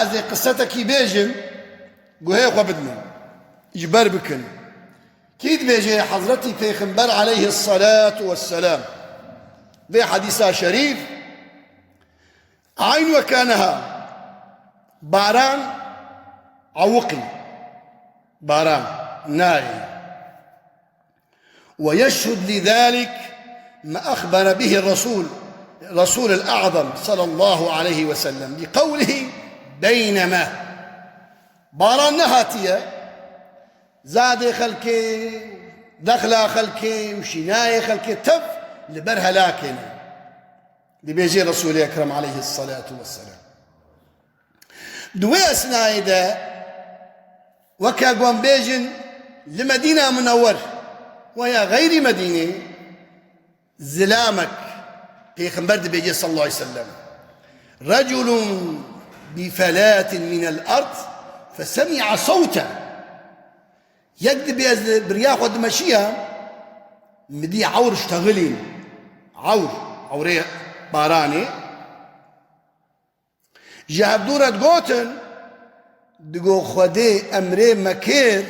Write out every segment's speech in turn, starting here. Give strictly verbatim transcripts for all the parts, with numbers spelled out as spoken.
Ez ê qisetekî bêjim, guhê xwe bidin, ji ber bikin. Kî dibêje? Hezretî Pêxember aleyhisselatu vesselam. Vê hedîsa şerîf, Eyn weke niha, baran ewiqî, baran nayê. ويشهد لذلك ما أخبر به الرسول، رسول الأعظم صلى الله عليه وسلم بقوله: بينما. Baran nehatiye, zadê xelkê, dexla xelkê û şînayê xelkê tev li ber helakê ne. Dibêje Resûlê Ekrem aleyhisselatu vesselam. Di wê esnayê de, weke ku em bêjin, li Medîna Munewwer weya xeyrî Medînê, zilamek, Pêxember dibêje sallallahu aleyhi ve sellem: رجل بفلاة من الأرض فسمع صوتا. Yek dibê ez li biriya xwe dimeşiya, min dî ewr ji texilîn. Ewr, ewrê baranê. Ji hevdû re digotin, digo Xwedê emrê me kir,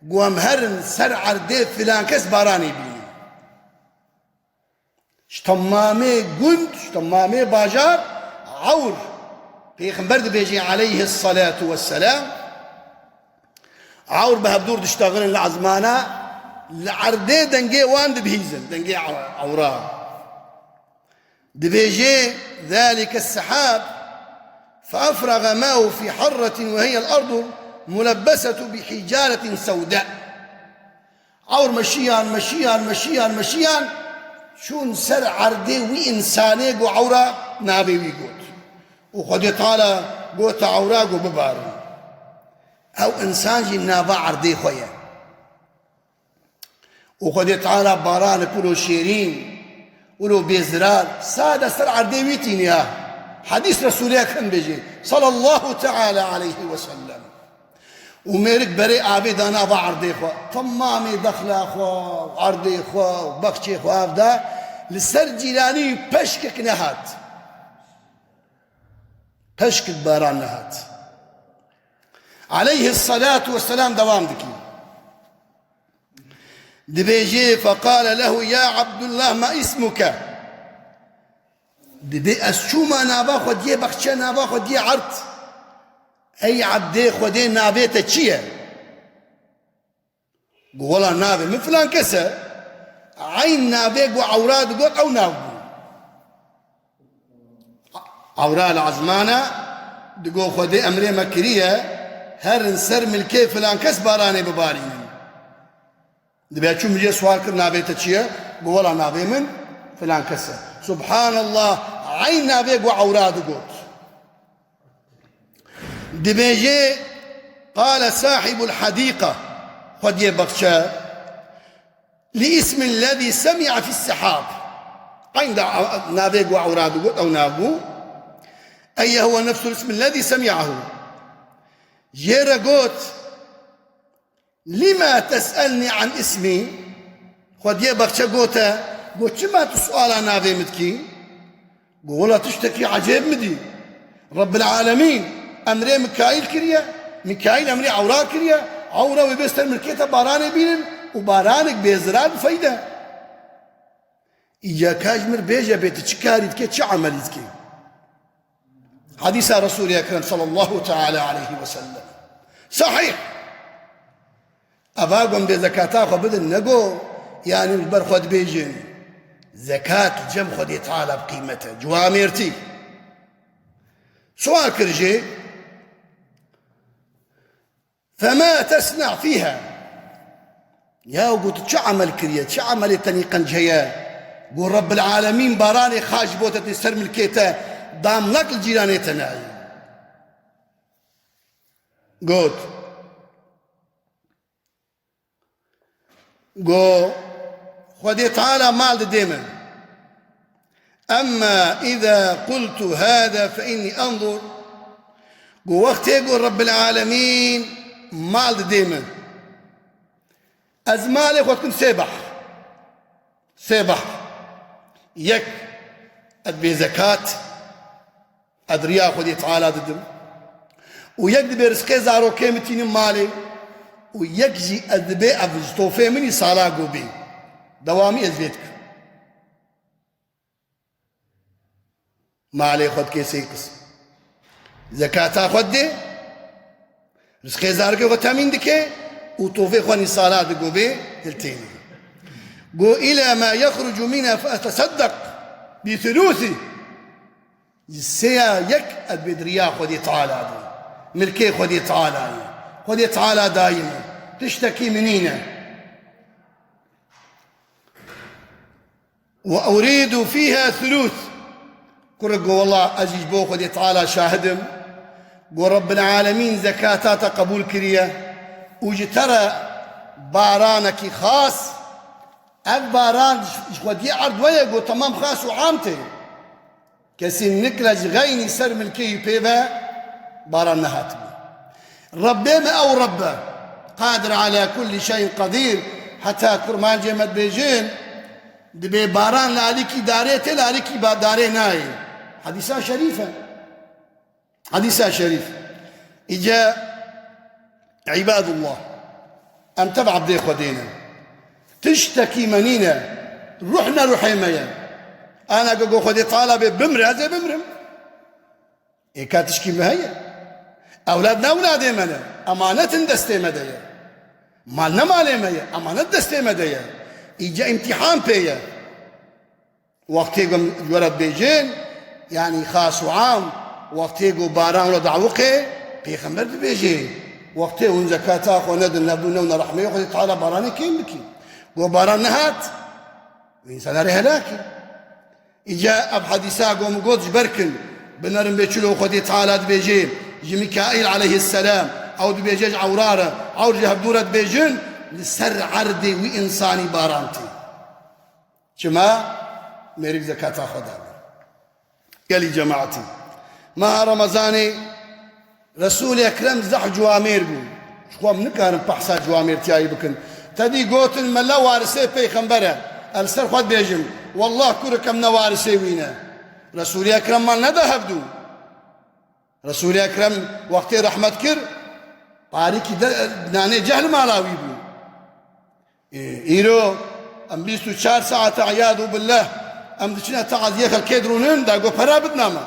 ku em herin ser erdê filan kes baranê bînin. Ji temamê gund, ji temamê bajar, ewr. Pêxember dibêje aleyhisselatu vesselam, ewr bi hevdûr diştexilin li ezmana, li erdê dengê wan dibihîzin, dengê ew-, ewra. Dibêje: ذلك السحاب فأفرغ ماءه في حرة وهي الأرض ملبسة بحجارة سوداء. Ewr meşiyan, meşiyan, meşiyan, meşiyan, çûn ser erdê wî însanê ku ewra navê wî got. Û Xwedê Teala gote ewra ku bibarin. Ew însan jî nava erdê xwe ye. Û Xwedê Teala baranek wilo şêrîn, wilo bêzirar, sade ser erdê wî tîniya. Hedîs Resûlê Ekrem bêje, sallallahu teala aleyhi ve sellem. Û mêrik berê avê da nava erdê xwe. Temamê dexla xwe, erdê xwe, bexçê xwe av da, li ser cîranî peşkek nehat. Peşkek baran nehat. Aleyhisselatu vesselam dewam dikî. Dibêje, فقال له: يا عبد الله، ما اسمك؟ Dibê ez çûma nava xwe diyê bexçe, nava xwe diyê erd. Ey ebdê Xwedê, navê te çi ye? Got, wela navê min filan kes e. Eyn navê ku ewra digot, ew nav bû. Ewra li ezmana digot, Xwedê emrê me kiriye, herin ser milkê filan kes baranê bibarînin. Dibê çû min jê sual kir, navê te çi ye? Got, wela navê min filan kes e. Subhanallah, eyn navê ku ewra digot. Dibêje, قال صاحب الحديقة، xwediyê bexçe, لاسم الذي سمع في السحاب. Eyn da navê ku ewra digot, ew nav bû. أي هو نفس الاسم الذي سمعه. Jê re got, لم تسألني عن اسمي؟ Xwediyê bexçe gote, got, çima tu suala navê min dikî? Got, wela tiştekî ecêb min dî. Rebbil Alemîn emrê Mikaîl kiriye, Mikaîl emrê Ewra kiriye, Ewra wê bê ser milkê te baranê bînin û baranek bêzirar bifeyde. Îca ka ji min bêje bê tu çi karî dikê, çi emelî dikê? Hedîsa Resûlê Ekrem sallallahu teala aleyhi ve sellem. Sahîh. Eva got em bê zekata xwe bidin, nego, yanî ji ber xwe dibêjin. Zekat cem Xwedê Teala bi qîmet e. Ciwamêrtî. Sual kir jê, فما تصنع فيها؟ Ya got, tu çi emel kiriye? Çi emelê tenî qenc heye? Got, Rebbil Alemîn baranê xaş bo te tê ser milkê te, damlak li cîranê te nayê. Got, got, Xwedê Teala mal didê min. أما إذا قلت هذا فإني أنظر. Got, wextê got Rebbil Alemîn mal didê min, ez malê xwe dikim sê behr. Sê behr. Yek, ez bê zekat, ez riya Xwedê Teala didim. û yek dibê rizqê zarokê min tînim malê û yek jî ez dibê ev ji tofê min îsala go bê. Dewamî ez vê dikim. Malê xwe dikê sê qism. Zekata xwe didê, rizqê zarokê xwe temîn dike û tofê xwe nîsala digo bê hiltêne. Go, "Îlâ mâ yexrucu mînha fe eteseddaq bi thulûthî." Ji sêya yek ez dibê di riya Xwedê Teala de. Milkê Xwedê Teala ye. Xwedê Teala dayî min. Tiştekî min nîne. "Ve urîdu fîha thuluth." Kurik go, "Wela ez jî ji bo Xwedê Teala şahid im." Go, "Rabbil Alemîn zekata te qebûl kiriye û ji te re baranekî xas. Ev baran ji Xwediyê erd we ye." Go, "Temam, xas û am tê." Kesî nikle ji xeynî ser milkê wî pê ve baran nehatibû. Rebbê me ew Rebb e. Qadir ala kulli şeyin qedîr. Heta kurmancê me dibêjin, dibê baran li alîkî darê tê, li alîkî ba-, darê nayê. Hedîsa şerîf e. Hedîsa şerîf. Îca, îbadullah, em tev ebdê Xwedê ne. Tiştekî me nîne. Ruh ne ruhê me ye. Ana go, go Xwedê Teala bê bimre, ez ê bimrim. Ê ka tişkî me heye. Ewlad ne ewladê me ne. Emanet in destê me de ye. Mal ne malê me ye. Emanet destê me de ye. Îca îmtîhan pê ye. Wextê ku em ji we re dibêjin, yanî xas û am, wextê ku baran were diawiqê, pêxember dibêje, wextê hûn zekata xwe nedin, nebû newna rehmeyê Xwedê Teala baranê kêm bikî. Ku baran nehat, însanarê helakî. Îca ev hedîsa ku min got ji ber kin, binerin bê çilo Xwedê Teala dibêje, ji Mîkaîl aleyhisselam, ew dibêje ji ewra re, ewr ji hevdû re dibêjin, li ser erdê wî însanî baran tê. Çima? Mêrik zekata xwe daye. Gelî cemaetî. Meha Remezanê Resûlê Ekrem zehf ciwamêr bû. Ji xwe em nikarin behsa ciwamêrtiyayî bikin. Te dî gotin mela warisê pêxember e. Ez li ser xwe dibêjim. Wallah kurik em ne warisê wî ne. Resûlê Ekrem mal neda hevdû. Resûlê Ekrem wextê rehmet kir, parîkî de, nanê ceh li mala wî bû. Ê, îro em bîst û çar saete, iyadu billah, em diçine teaziyê xelkê dirûnin, da go pera bidina me.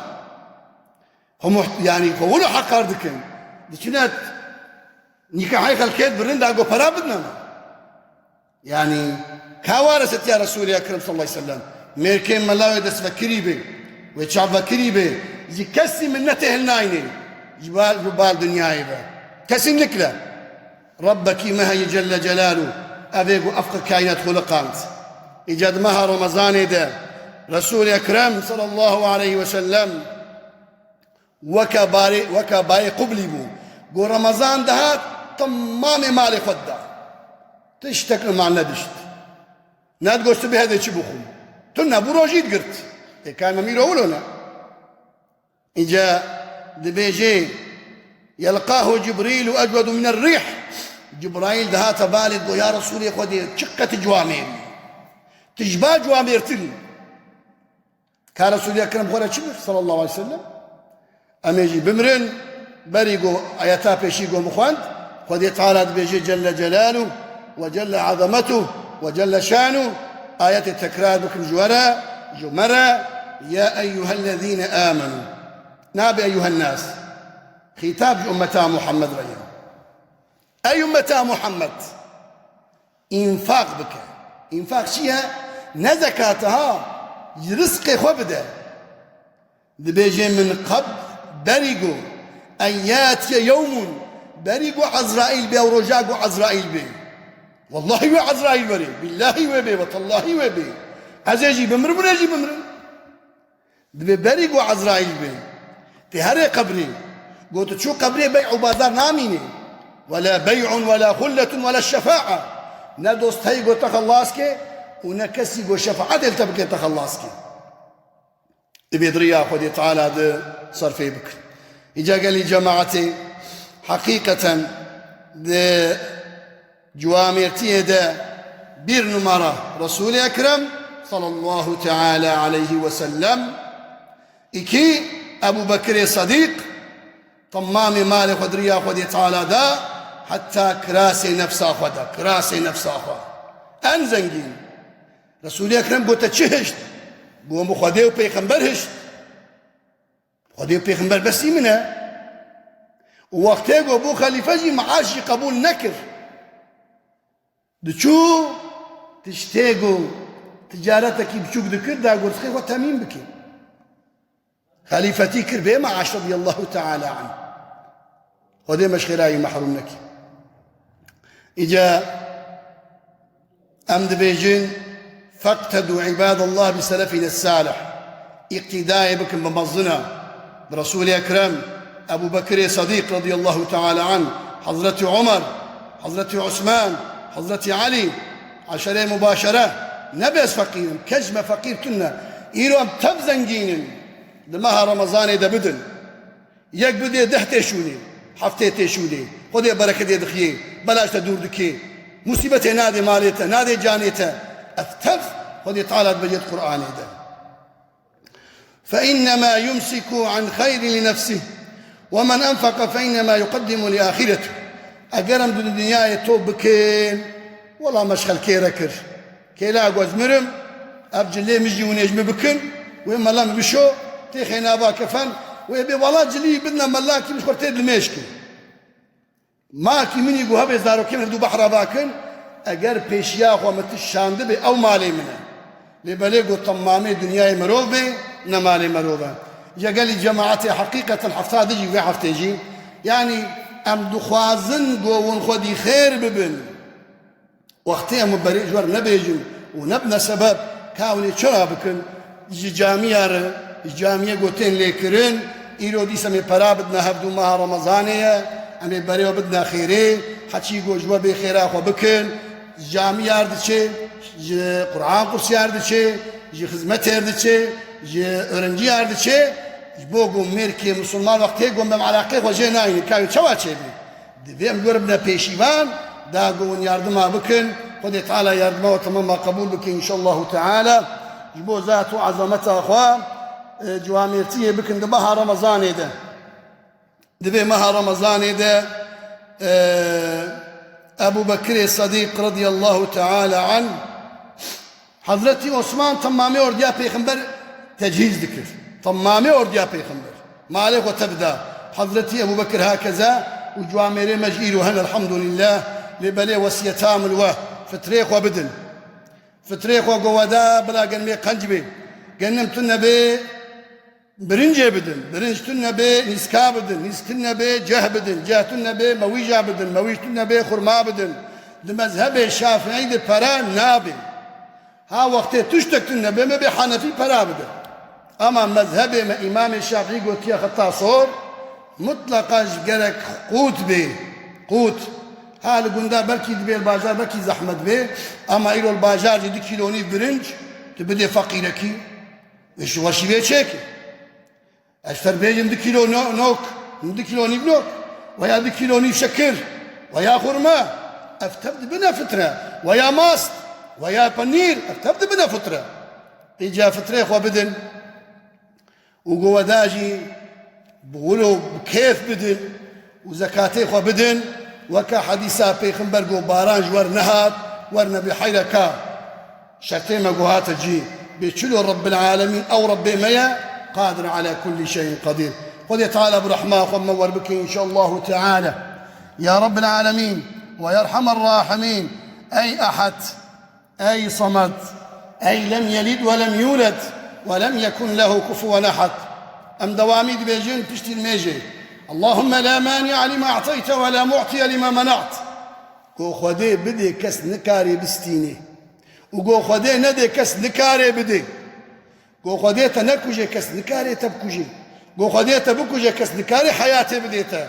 Xwe muht-, yanî xwe wilo heqar dikin. Diçine nîkahê xelkê dibirin, da go pera bidina me. Yanî ka warisetiya Resûlê Ekrem sallallahu aleyhi ve sellem? Mêrkê mela wê destvekirî bê, wê çavvekirî bê, ji kesî minnetê hilnayne. Ji bal, ji bal dinyayê ve. Kesî nikle. Rebbekî me heye Celle Celaluhu, evê ku efqê kaînat xuliqand. Îca di meha Remezanê de Resûlê Ekrem sallallahu aleyhi ve sellem weke barê, weke bayê qublî bû. Ku Remezan dihat, temamê malê xwe dida. Tiştek li mal nedişt. Nedigot tu bihedê çi bixwim. Tu nebû rojî digirt. Ê ka me mîro wilo ne. Îca dibêje, "Yelqahu Cibrîlu ecwedu miner rîh." Cibraîl dihate balê, go, "Ya Resûlê Xwedê, çi qet ciwamêr î. Tu ji ba ciwamêrtir î." Ka Resûlê Ekrem xwe re çi bir, sallallahu aleyhi ve sellem? Em ê jî bimrin, berî go ayeta pêşî go min xwend, Xwedê Teala dibêje Celle Celaluhu ve Celle Azametuhu ve Celle Şanuhu, ayetê tekrar bikim ji we re, ji me re, "Ya eyyuhellezîne âmenû." Nabe eyyuhennas. Xîtab ji ummeta Muhammed re ye. Ey ummeta Muhammed, înfaq bike. Înfaq çi ye? Ne zekat e ha, ji rizqê xwe bide. Dibêje min qebl berî go, en yatiye yewmun, berî go Ezraîl bê, ew roja go Ezraîl bê. Wellahî wê Ezraîl were, billahî wê bê, we tellahî wê bê. Ez ê jî bimrim, hûn ê jî bimrin. Dibê berî ku Ezraîl bê, tê herê qebrê. Got, çû qebrê bey'û bazar namîne. Wela bey'un wela xulletun wela şefa'a. Ne dost heyî ku te xelas ke û ne kesî ku şefaetê li te bike te xelas ke. Divê di riya Xwedê Teala de serfê bikin. Îca gelî cemaetê, heqîqeten di ciwamêrtiyê de bir numara Resûlê Ekrem sallallahu teala aleyhi ve sellem, iki Ebu Bekirê Sedîq, Temamê malê xwe di riya Xwedê Teala da, heta kirasê nefsa xwe da, kirasê nefsa xwe. En zengîn. Resûlê Ekrem got, "Te çi hişt?" Got, "Min Xwedê û Pêxember hişt." Xwedê û Pêxember besî min e. Û wextê got bû xelîfe jî, meaş jî qebûl nekir. Diçû tiştê ku ticaretekî biçûk dikir, da got, "Rixê xwe temîn bike." Xelîfetî kir bê meaş radiyallahu teala anh. Xwedê me ji xêra wî mehrûm neke. Îca em dibêjin, "Feqtedû ibadallah bi selefine salih." Îqtîdayê bikin bi mezina, bi Resûlê Ekrem, Ebû Bekirê Sedîq radiyallahu teala anh, Hezretî Omer, Hezretî Osman, Hezretî Elî, eşerê mubaşere. Ne bes feqîr in, kes ji me feqîr tune. Îro em tev zengîn in. Di meha Remezanê de bidin. Yek bidê deh têşûnê, heftê têşûnê. Xwedê bereketê dixiyê, belaş te dûr dikê. Musîbetê nadê malê te, nadê canê te. Ev tev Xwedê Teala dibêje di Qur'anê de. "Fe innema yumsiku an xeyri li nefsih, we men enfeqe fe innema yuqeddimu li ahireti." Eger em di dinyayê top bikin, wela me ji xelkê re kir. Kêla ku ez mirim, ev cilê min jî hûn ê ji min bikin, wê mela min bişo, têxê nava kefen, wê bê wela cilî bidine mela kî min ji xwe tê dilmêşkê. Makî min î ku hebê zarokên hevdû behra vakin, eger pêşiya xwe min tişt şandibe, ew malê min e. Lê belê ku temamê dinyayê mirov bê, ne malê mirov e. Ya gelî cemaetê heqîqeten hefta dijî vê heftê jî, yanî em dixwazin ku hûn xwedî xêr bibin. Wextê em berê ji we re nebêjin û nebine sebeb, ka hûn ê çira bikin? Ji camiya re, ji camiyê ku tên lêkirin, îro dîsa em ê pera bidine hevdû meha Remezanê ye, em ê berê we bidine xêrê, heçî ku ji we bê xêra xwe bikin, ji camiya re diçê, ji Qur'an kursiyar diçê, ji xizmetêr diçê, ji öğrenciyar diçê, ji bo ku mêrkê misilman wextê ku em bi eleqê xwe jê nayînin, ka wê çawa çêbê? Divê em li wir bine pêşîvan, da ku hûn yardima bikin. Xwedê Teala yardima we temama qebûl bike, înşallahu teala. Ji bo zat û ezameta xwe, e, ciwamêrtiyê bikin di meha Remezanê de. Di vê meha Remezanê de, e, Ebû Bekirê Sedîq radiyallahu teala anh, Hezretî Osman temamê ordiya Pêxember tecîz dikir. Temamê ordiya Pêxember. Malê xwe tevda. Hezretî Ebû Bekir hakeza û ciwamêrê me jî îro hene elhamdulillah. Lê belê wesiyeta min we, fitrê xwe bidin. Fitrê xwe go we da bila genimê qenc bê. Genim tune bê, birincê bidin. Birinc tune bê, nîska bidin. Nîsk tune bê, ceh bidin. Ceh tune bê, mewîja bidin. Mewîj tune bê, xurma bidin. Di mezhebê Şafiî de pere nabe. Ha wextê tiştek tune bê, me bê Hanefî pere bide. Ama mezhebê me Îmamê Şafiî gotiye xeta sor, mutleqa ji gerek qût bê. Qût. Ha li gunda belkî dibê, li bajar belkî zehmet bê. Ama îro li bajar jî du kîlo nîv birinc, tu bidê feqîrekî. Wê ji weşî vê çêke. Ez fer bêjim du kîlo no-, nok, du kîlo nîv nok, veya du kîlo nîv şekir, veya xurma, ev tev dibine fitre, veya mast, veya penîr, ev tev dibine fitre. Îca fitrê xwe bidin û goveda jî bi wilo, bi kêf bidin. û zekatê xwe bidin, weke hedîsa Pêxember got, baran ji wer nehat, werne bê heyreka. Şertê me got hate cî, bê çilo Rebbil Alemîn, ew Rebbê me ye, qadir ala kullî şeyin qedîr. Xwedê Teala bi rehma xwe me wer bike, înşallahu Teala. Ya Rebbil Alemîn, ve yerhamer rahimîn, ey Ehad, Ey Samed, ey lem yelid ve lem yuled ve lem yekun lehu kufuven ehad. Em dewamî dibêjin piştî nimêjê. Allahümme la mani'a lima a'tayte ve la mu'tiye lima mena'te. Go Xwedê bidê kes nikarê bistînê. Û go Xwedê nedê kes nikarê bidê. Go Xwedê te nekuje kes nikarê te bikuje. Go Xwedê te bikuje kes nikarê heyatê bidê te.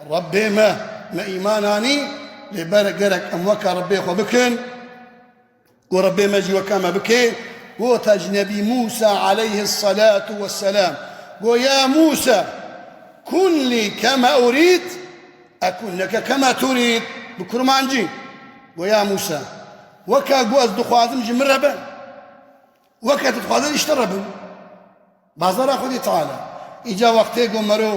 Rebbê me, me îman anî, lê ber gerek em weka Rebbê xwe bikin. Go Rebbê me jî weka me bike, gota ji Nebî Mûsa aleyhisselatu vesselam, go, "Ya Mûsa, kun lî kema urîd, ekun leke kema turîd." Bi kurmancî, go, "Ya Mûsa, weka ku ez dixwazim ji min re be, weke tu dixwaze ji te re bim." Bazara Xwedê Teala. Îca wextê ku mero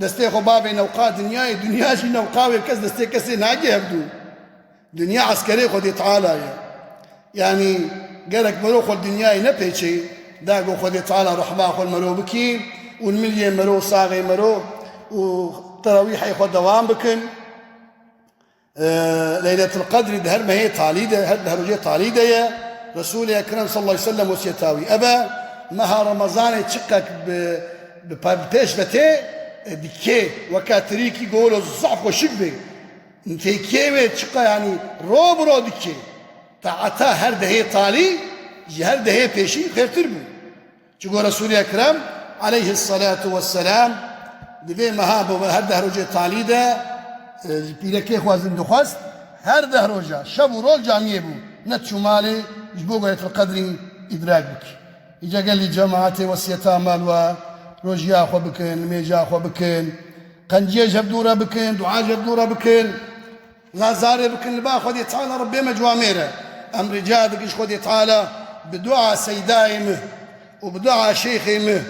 Destê xwe bavê newqa dinyayê, dinya jî newqa wê, kes destê kesê nagê hevdû. Dinya eskerê Xwedê Teala ye. Yanî gerek mero xwe li dinyayê nepêçê, da ku Xwedê Teala rehma xwe li mero bikî û li miliyê mero, saxê mero û terawîhê xwe dewam bikin. Ee, Leyletul Qedrî di her mehê talî de, her di her rojê talî de ye. Resulê Ekrem sallallahu aleyhi ve sellem wesiyeta wî ebe, meha Remezanê çiqek bi, bi pe-, bi pêş ve tê, e, dikê, weke tirîkî golo zaf xweşik bê. Nitêkiyê wê çiqa, yanî ro bi ro dikê. Taeta her dehê talî ji her dehê pêşî xêrtir bû. Çigo Resulê Ekrem aleyhissalatu vesselam di vê meha bo her deh rojê talî de, e, ji pîrekê xwe zin dixwest, her deh roja, şev û roj camiyê bû. Neçû malê ji bo Leyletul Qedrî îdrak bikî. Îca gelî cemaetê wesiyeta me li we, rojiya xwe bikin, nimêja xwe bikin, qenciyê ji hev dû re bikin, dua ji hev dû re bikin. Lazarê bikin li ba Xwedê Teala, Rebbê me cewamê re. Em rica dikin ji Xwedê Teala bi dua seydayê min û bi dua şêxê min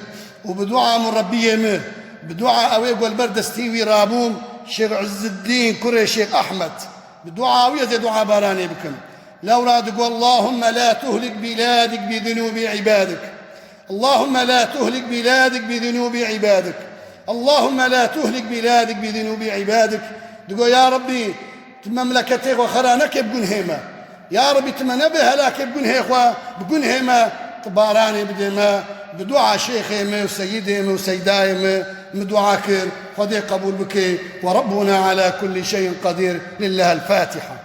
û bi dua murebbiyê min, bi dua ew ê ku li ber destî wî rabûm, Şêx Izzuddîn kurê Şêx Ehmed. Bi dua wî ez ê dua baranê bikim. Lewra digo, Allahümme la tuhlik biladik bi zunûbi ibadik. اللهم لا تهلك بلادك بذنوب عبادك. اللهم لا تهلك بلادك بذنوب عبادك. Digo, ya Rebbî, tu memleketê xwe xera neke bi gunhê me. Ya Rebbî, tu me nebe helakê bi gunhê xwe, bi gunhê me, tu baranê bidê me. Bi dua şêxê me û seyidê me û seydayê me, me dua kir, Xwedê qebûl bike. Ve Rabbuna ala kulli şeyin qadir. Lillahil Fatiha.